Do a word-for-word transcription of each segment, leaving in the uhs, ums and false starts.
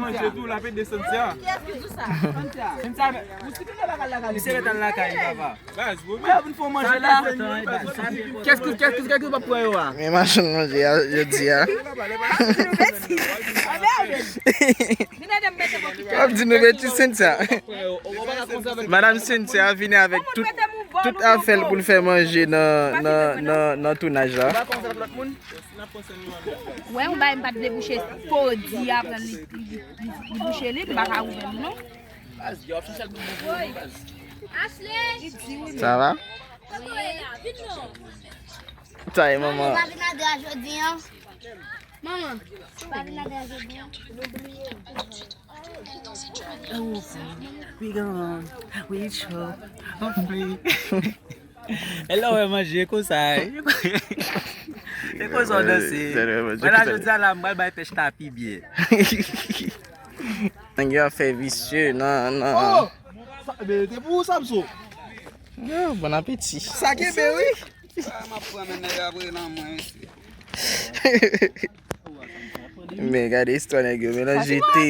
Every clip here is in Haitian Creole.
Manje tou, l ap ede Santia. Santia, ou si ki lakay lakay li. Misye ret al lakay li, papa. Baz, bon, mwen ap vin fè manje la. Kès ki, kès ki, kès ki w ap pran yo a? Men machann manje a, jodi a. W ap di nou betiz, Cynthia. Madam Cynthia vini avèk tout, tout afè l pou l fè manje nan, nan, nan, nan tounaj la. Wè, yon bagay m pa t vle bouche, podi a pran li, li, li, li bouche li, m pa ka ouvè li non. Sa va? Sa e manman. Manman, pa vin avè jodi an. We gone, we chop, I'm free. E lè w wè manje konsa, e konsa w danse. Mwen la jodi a la, m pral bay pèch la pi byen. Nèg yo ap fè visye nan, nan. Oh! Sa, men, te pou ou, Samson. Yo, bon apeti. Sa kenbe, wi. Ah, m ap pran men nèg apre nan mwen, mesye. Men gade istwa nèg yo, melanje te.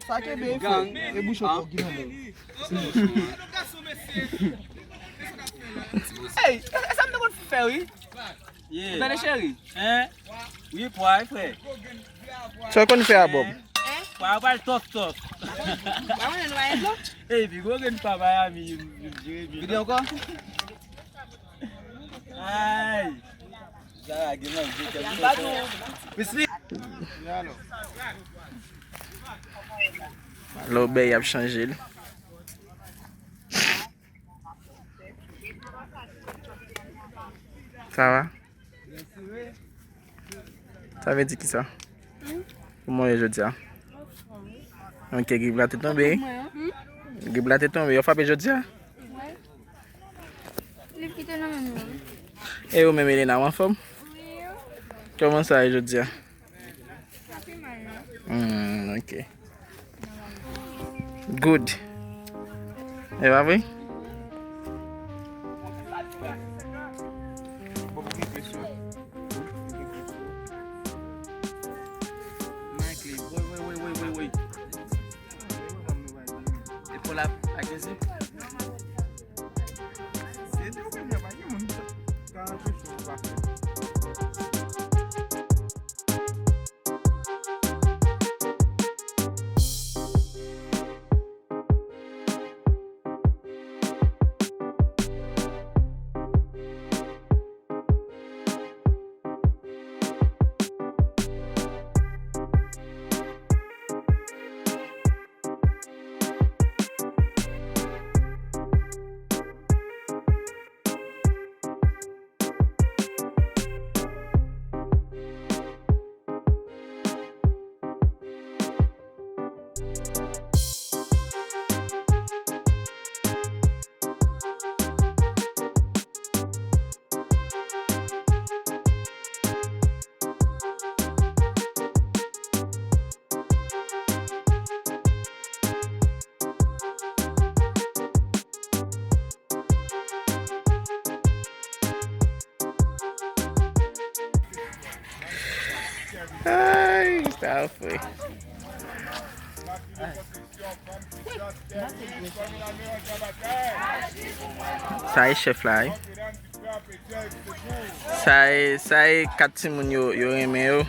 Sa kenbe, e bouch ou ki nan men. Ey, e sa m te konn fè, wi. Ou tande, cheri? Hein? Wi, pwa, wi, frè. Sa w konn fè a Bob? Pwa, pwa l tòf, tòf. Ey, pi gwo grenn pa Miami, vin jere vin. Vide ankò? Ay. Zara gen manje kèk kote. Lè w bèy ap chanje l. Sa va? Sa vle di kisa? Kòman w ye jodi a? Ok, grip la te tonbe. Grip la te tonbe. Yo frape jodi a? Liv ki te nan men m yo. E ou menm, Elena, w anfòm? Wi. Kòman sa ye jodi a? Sa pi mal non. Hmm, ok. Good. E pa vre? Epòl ap agresif. Ay, sa fre. Sa e chèf la, wi. Sa e, sa e kat timoun yo, yo renmen yo.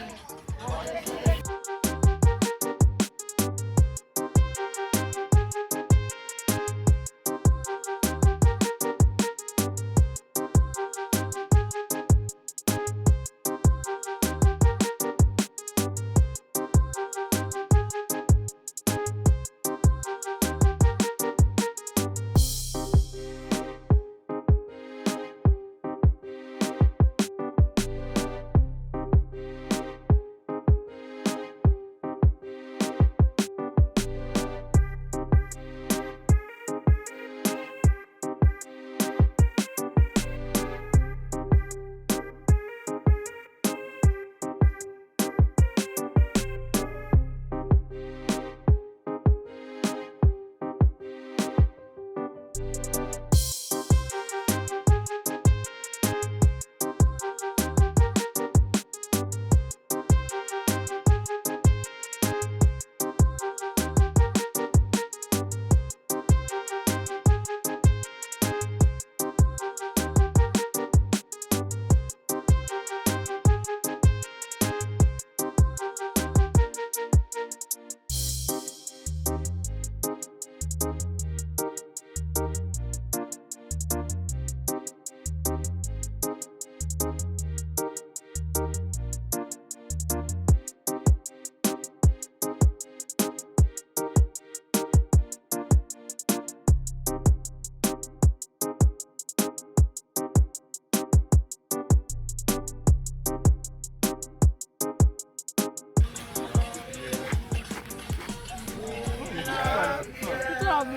Telefòn,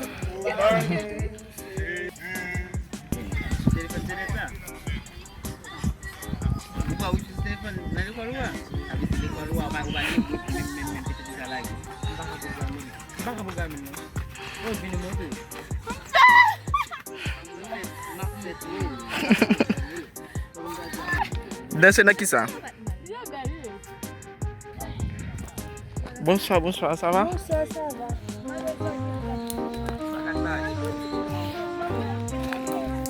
telefòn. Ou pa itilize telefòn nan lekòl ou a? Sa vle di lekòl ou a, ou pa, ou pa gen gwoup menm, menm, menm, petèt ou ka lage. M pa ka pwogram li. M pa ka pwogram li, non. Bon, vini montre. M ap fè tou. Danse nan kisa? Bonswa, bonswa, sa va? Bonswa, sa va.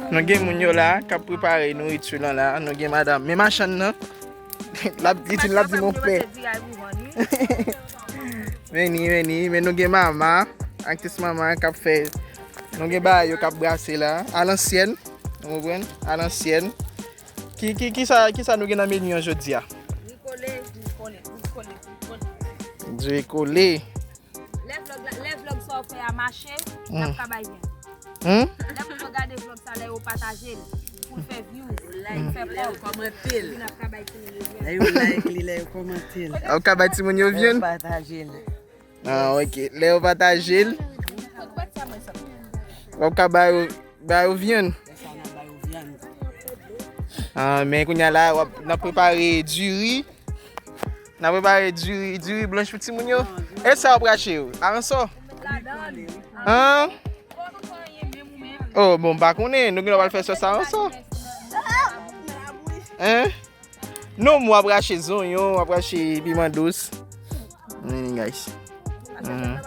Nou gen moun yo la k ap prepare nouriti lan la. Nou gen madanm. Men machann nan, l ap di, l ap di mon pè. Vini, vini. Men nou gen mama, aktris mama k ap fè. Nou gen bagay yo k ap brase la. Alansyèn. Ou konprann? Alansyèn. Ki, ki, kisa, kisa nou gen nan meni an jodi a? Ri kole, ri kole, ri kole, ri kole. Ri kole. Lè vlòg la, lè vlòg sa w fè a mache, n ap ka bay vyen. Hmm? Lè moun yo gade vlòg sa, lè yo pataje l, pou l fè views, pou l fè kòb, epi n ap ka bay timoun yo vyen. Lè yo like li, lè yo kòmante l. W ap ka bay timoun yo vyen? Lè yo pataje l. Ah, ok. Lè yo pataje l, w ap ka ba yo, ba yo vyann. Ah, men kounye a la, w ap, n ap prepare diri. N ap prepare diri, diri blanch pou timoun yo. E sa w ap rache yo? Aransò? Hein? Oh, bon, m pa konnen. Nou gen dwa pral fè sòs aransò. Hein? Non, m w ap rache zonyon, w ap rache piman dous. Mm, guys. Mm.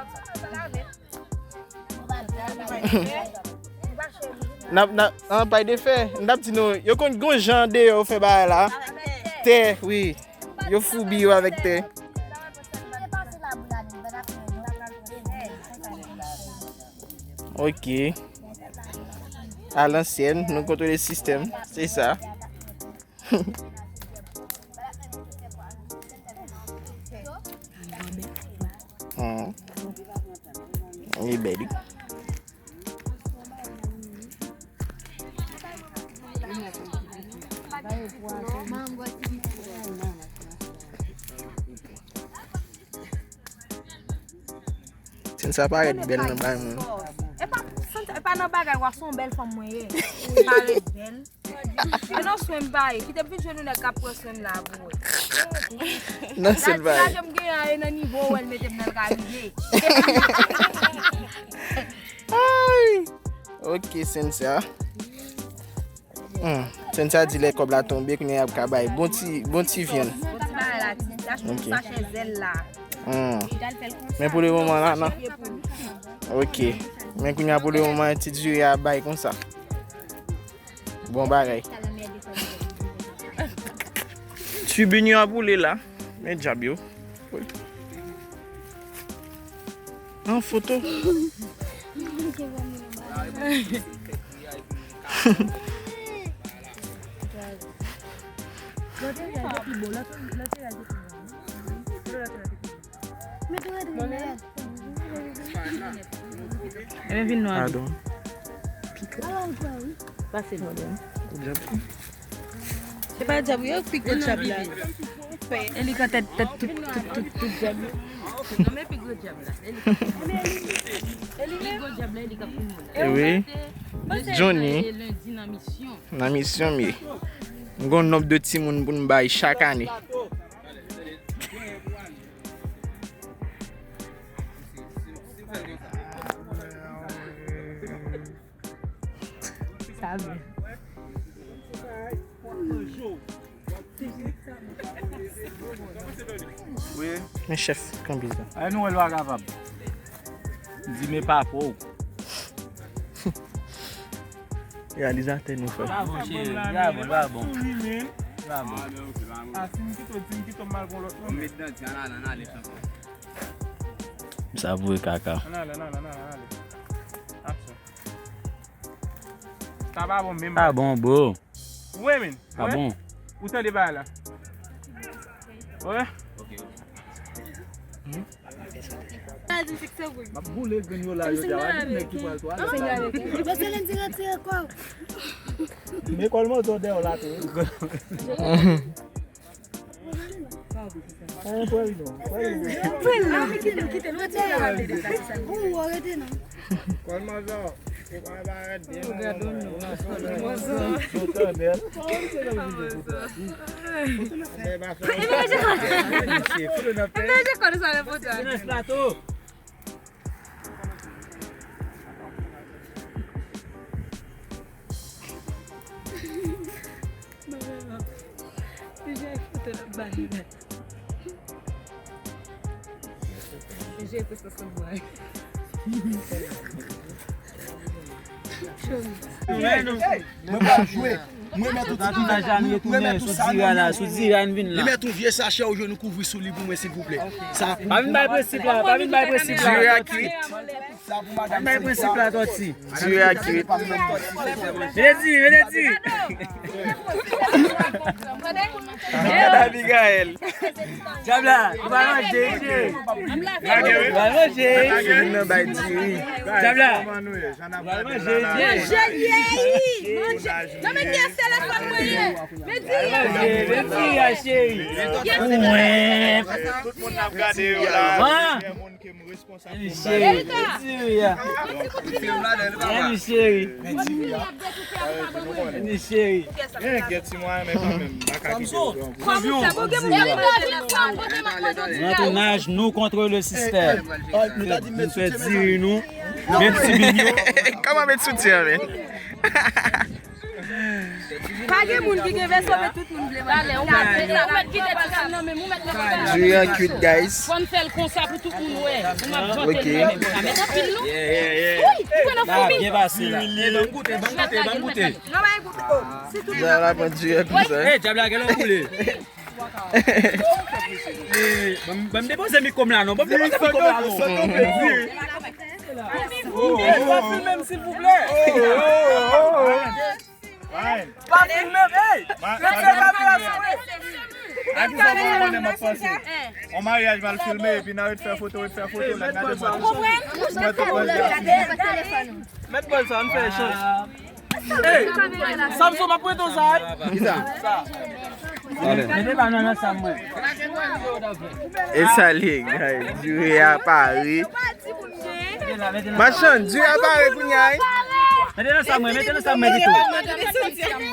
N ap, n ap, an pay de fè. M t ap di nou, yo konn gon jan deyò yo fè bagay la. Tè, wi. Yo foubi yo avèk tè. Ok. A lansyèn, nou kontwole sistèm. Se sa. Hmm. Li bèl, wi. Tèn sa parèt bèl nan bagay mwen. E pa, e pa nan bagay, wa, se yon bèl fanm mwen ye. Parèt bèl. E nan swen m pa ye. Kite m vin jwenn yon nèg k ap pran swen m la pou wè. Nan sèl bagay. Laj m genyen an, e nan nivo w wè l mete m nan l ka rive. Ay! Ok, Cynthia. Hmm. Cynthia di lè kòb la tonbe, kounye a y ap ka bay bon ti, bon ti vyann. Bon ti bagay la, ti, lach pou sachè zèl la. Hmm. Men pou le moman la, non. Ok. Men kounye a pou le moman, ti diri a bay konsa. Bon bagay. Tribin yo ap woule la. Men djab yo. An foto. Ebyen, vin non. Pardon. Pase non. Djab. Se pa djab, yo pi gwo djab la. E li ka tèt, tèt tout, tout, tout, tout djab yo. Non, men pi gwo djab la. E li, e li, pi gwo djab la, e li k ap filme la. E wi. Johnny. Nan misyon m ye. M gon nonb de timoun pou m bay chak ane. Sa vre. Wi. Men chèf kanbiz la. Ay, nou wè l pa kapab. Di men pa pou. Reyalizatè nou fè. Sa bon, cheri. Sa bon, sa bon. Sa bon. A, si m kite w, di m kite w, m al gon lòt moun. Met dan ti, ann ale, ann ale, chanpyon. Sa vre kaka. Ann ale, ann ale, ann ale, ann ale. Aksyon. Sa pa bon menm. Pa bon, bro. Wi, men. Pa bon. Ou tande bagay la? Wi. M ap boule grenn yo la, yo di a, nèg ki pral twalèt la. Yo se lè di retire kò. Men kòl moto dèyè w la tou. Pran l non, pran l non. Pran l non. Kite l, kite l, retire l. Ou, ou rete non. Kòl manzò. Ou pa parèt byen non. Gade non. Ou tande l. Foto nan pè. Foto nan pè. Silans plato. Mwen pral jwe. Mwen mèt ou ti kouvèt. Mwen mèt ou sa nan men ou. Li mèt ou vye sachè ou jwenn ou kouvri sou li pou mwen silvouplè. Sa. Pa vin bay prensip la, pa vin bay prensip la. Diri a kwit. Sa pou madanm. Pa vin bay prensip la, Tòti. Diri a kwit. Vin di, vin di. Gad Abigail. Dyab la, ou pa manje, cheri. Ou pa manje. Vin nan bay diri. Dyab la. Manje, manje. Manje. Non, men ki telefòn mwen ye? Men di. Manje, men di a, cheri. Tout moun ap gade yo la. Moun ke m responsab pou bay. Cheri, men di a. Men cheri. Men cheri. Gen ti mwayen, men kanmenm, m pa ka kite yo. Nan tounaj, nou kont le sistèm. Nou fè diri nou. Men ti bibyo. Kòman met soutyen, men? Pa gen moun ki gen vèso, men tout moun vle manje. Talè, ou mèt kite ti kal nan men m, ou mèt nan kal nan men m. Diri an kwit, guys. Fò n fè l konsa pou tout moun wè. Ou m ap vante nou menm. Sa mèt anpil, non? Wi, ou wè nan foumi. Byen pase la. Ban m goute, ban m goute, ban m goute. Non, pa goute. Si tout moun ap manje. Dyab la, gen lè w boule. Ban m depoze mikwo m la non. Ban m depoze mikwo m la non. Ey, pa filme m, silvouplè. Pa filme m, ey. Retire kamera sou mwen. A kisa w konnen m ap panse? On maryaj mal filme, epi nan ret fè foto, ret fè foto, lè n gade bòl. Mèt bòl sa, ann fè echanj. Ey, Samson, m ap prete w sa, wi. Kisa? Sa. Mete pa nan nan sa mwen. E sa li, guys. Diri a pare. Machann, diri a pare kounye a, wi. Mete nan sa mwen, mete nan sa mwen pito.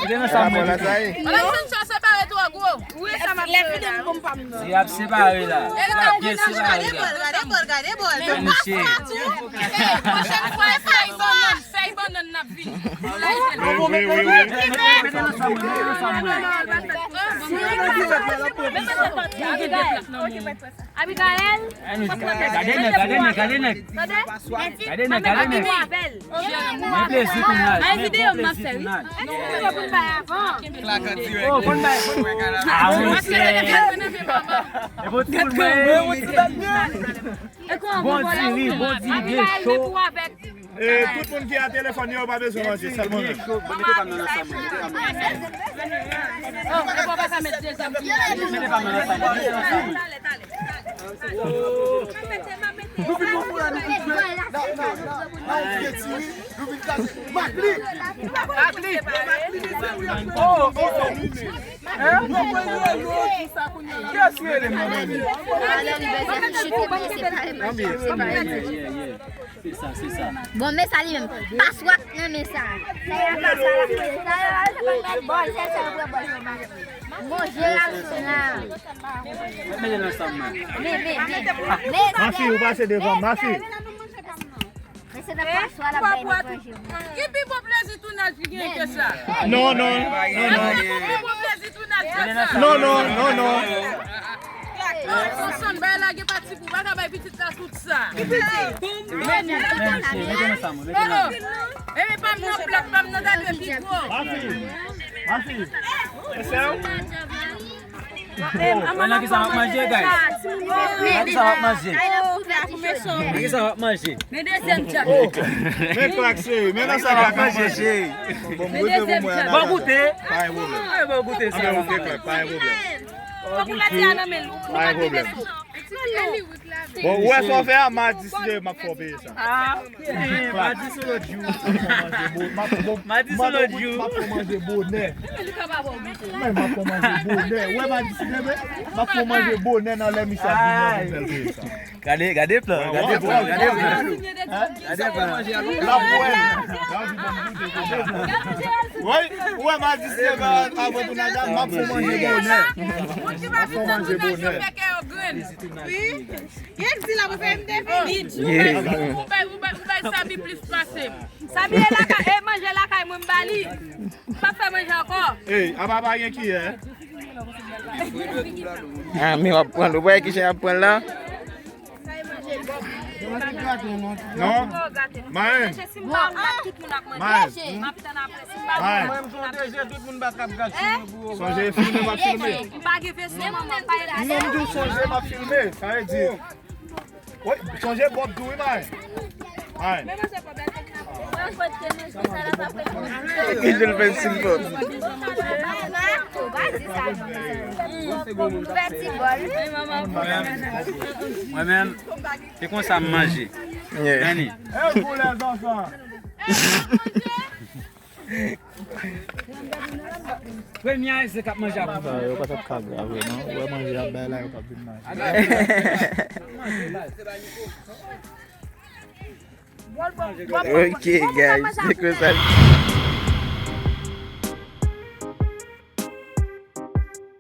Mete nan sa mwen pito. Machann, sa separe twò gwo. Wi, sa m ap fè la. Li ap separe la. Li ap byen separe la. Gade bòl, gade bòl, gade bòl. Men misye. Pwochèn fwa, fèy bannann, fèy bannann n ap vini. Wi, wi, wi. Abigail. Gade nèg, gade nèg, gade nèg. Gade nèg, gade nèg. Men plezi tounaj, men bon plezi tounaj. Oh, konn bay, konn bay. Ah, wi, sè. E bon, tout moun bay. Bon diri, bon diri, de cho. E tout moun ki a telefòn yo, yo pa bezwen manje, sèlman men. Mete pa m nan ansanm, mete pa m nan ansanm. Mete pa m nan ansanm, mete nan ansanm. Nou vin nan fò la, nou vin jwe. N a, n a, n a, n a yon vye diri, nou vin kaze. Mak li! Mak li! Oh, oh, oh. Hein? Kiyès ki rele m nan men li? Se sa, se sa. Bon, men sa li menm. Paswa nan men sa. Sa y ap fè sa la. Sa y ap fè bòl, se sa yo pran bòl nan men. Bon, je la sou la. Mete nan ansanm, man. Men, men, men. Men, mafi, ou pase devan m, mafi. Men se nan paswa l ap bay nan manje. Ki pi bon plezi tounaj ki gen ke sa? Non, non, non, non. Ki pi bon plezi tounaj ke sa? Non, non, non, non. Samson, bay la gen pati pou, pa ka bay pitit la tout sa. Ki pitit? Mete nan sa, mete nan sa. Epi pa m nan plat, pa m nan gade pi gwo. Mafi, mafi. Wè nan kisa m ap manje, guys? Nan kisa m ap manje? Nan kisa m ap manje? Men dezyèm djab. Men klak, cheri. Men nan sa m ap manje, cheri. Bon, m goute pou mwen. Bon, goute. Pa gen pwoblèm. Bon, goute sa. Bon, goute, klak. Pa gen pwoblèm. Fòk ou mete a nan men l. Pa gen pwoblèm. Bon, ou wè sa w fè a, m a deside m ap fè w peye sa. Ah, ok. M a di sou lòt jou. M a di sou lòt jou. M ap fè w manje bonè. Men m ap fè w manje bonè. Ou wè m a deside, men m ap fè w manje bonè nan lè misye ap vini an pou m fè l peye sa. Gade, gade plan, gade plan, gade plan. Gade plan. L ap wè. Wi, ou wè m a deside, men apre tou nan gade, m ap fè w manje bonè. M ap fè w manje bonè. Yo di la pou fè m te fini. Ou bay, ou bay, ou bay Sabi plis pase m. Sabi e lakay, e manje lakay mwen m ba li. M pa fè manje ankò. Ey, apa pa gen kiyè? Ah, men w ap pran l. Ou pa wè kijan y ap pran l la? Non? Mayen. Mayen. Mayen. Sonje filme, m ap filme. M pa gen vesye, manman, m pa gen vesye. Non, m di w sonje, m ap filme. Sa vle di, wi, sonje Bob tou, wi, Mayen. Mayen. Ki jan l fè silvò? Mwen menm, se konsa m manje. Yeah. Dani. Premye a se k ap manje ak ou. Sa yo pa t ap ka grave, non. Ou wè manje y ap bay la, yo p ap vin manje. Ok, guys, se konsa.